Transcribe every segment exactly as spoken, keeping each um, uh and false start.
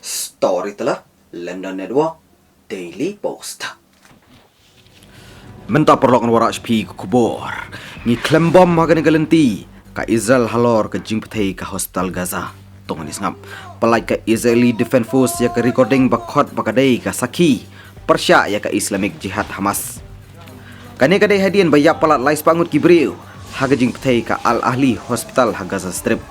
Storyteller, London Network, Daily Post. Mynta paralok ngan wanrah sha phi ka khubor. Ngi khlem bom ha kane ka lynti ka Israel halor ka jingpyrthei ka hospital Gaza. To ngin ïa sngap. Pynlait ka Israeli Defense Force ïa ka recording ba khot ba ka dei ka sakhi pyrshah ïa ka Islamic Jihad Hamas. Kane ka dei hadien ba ïap palat lai spah ngut ki briew ha ka jingpyrthei ka Al Ahli Hospital ha Gaza Strip.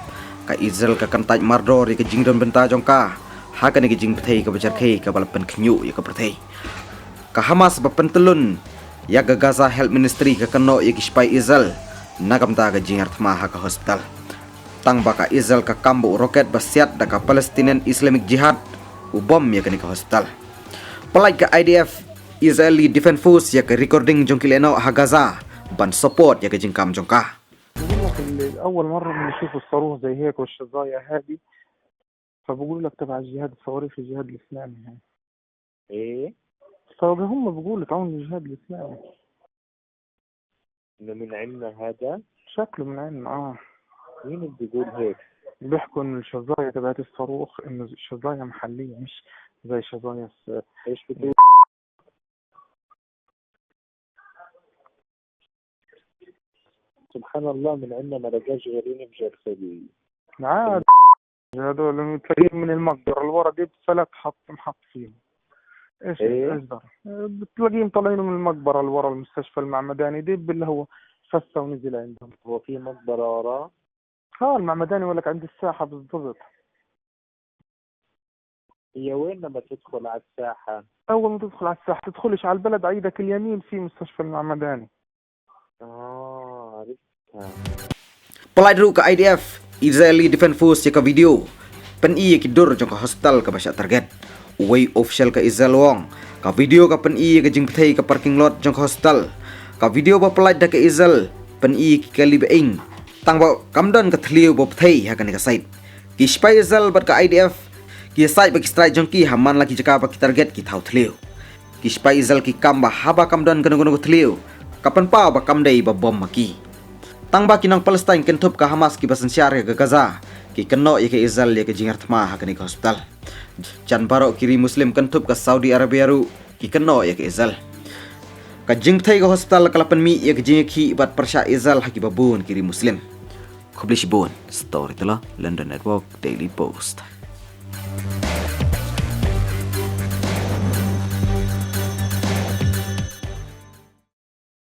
Ka Israel ka kyntait mardor ïa ka jingdon bynta jong ka ha kane ka jingpyrthei kaba jarkhei kaba la pynkhynñiuh ïa ka pyrthei. Ka Hamas ba pyntyllun ïa ka Gaza Health Ministry ka kynnoh ïa ki sipai Israel na ka bynta ka jingïarthma ha ka hospital. Tang ba ka Israel ka kam ba u roket ba siat da ka Palestinian Islamic Jihad u bom ïa kane ka hospital. Pynlait ka I D F, Israeli Defense Force, ïa ka recording jong ki lehnoh ha Gaza ban support ïa ka jingkam jong ka. بقول لك اللي أول مرة بنشوف الصاروخ زي هيك والشظايا هذه، فبقول لك تبع الجهاد الصواريخ الجهاد الإسلامي هاي. إيه؟ فهم بيقولوا تعاون الجهاد الإسلامي. إنه من عندنا هذا؟ شكله من عندنا، آه. مين اللي بيقول هيك؟ بيحكوا إنه الشظايا تبعت الصاروخ، إنه الشظايا محلية، مش زي شظايا الس- إيش بتقول؟ سبحان الله، من عندنا ما لقاش غير ينفجر في ال- عاد. هذول تلاقيهم من المقبرة اللي ورا دي بفلات حط محط فيهم. ايش ايش ضر؟ بتلاقيهم طالعين من المقبرة اللي ورا المستشفى المعمداني دي اللي هو خسة ونزل عندهم. هو في مقبرة ورا؟ ها المعمداني ولك عند الساحة بالضبط. هي وين لما تدخل على الساحة؟ أول ما تدخل على الساحة تدخلش على البلد، عيدك اليمين في مستشفى المعمداني. آه، عرفتها. Pynlait ruh ka I D F, Israeli Defense Force, ïa ka video pyni ïa ki dur jong ka hospital kaba shah target. Uwei u official ka Israel u ong, ka video ka pyni ïa ka jingpyrthei ka parking lot jong ka hospital. Ka video ba pynlait da ka Israel pyni ïa ki kali ba ing, tang ba kam don ka thliew ba pyrthei ha kane ka site. Ki sipai Israel bad ka I D F ki ïasaid ba ki strike jong ki ha man la ki jaka ba ki target ki thaw thliew. Ki sipai Israel ki kam ba haba kam don kano kano ka thliew, ka pynpaw ba kam dei ba bom ma ki. Tang ba ki nong Palestine kynthup ka Hamas kiba synshar ïa ka Gaza ki kynnoh ïa ka Israel ïa ka jingïarthma ha kane ka hospital. Jan baroh ki ri Muslim kynthup ka Saudi Arabia ruh ki kynnoh ïa ka Israel. Ka jingpyrthei ka hospital ka la pynmih ïa ka jingïakhih bad pyrshah Israel ha kiba bun ki ri Muslim. Khublei shibun. Storyteller, London Network, Daily Post.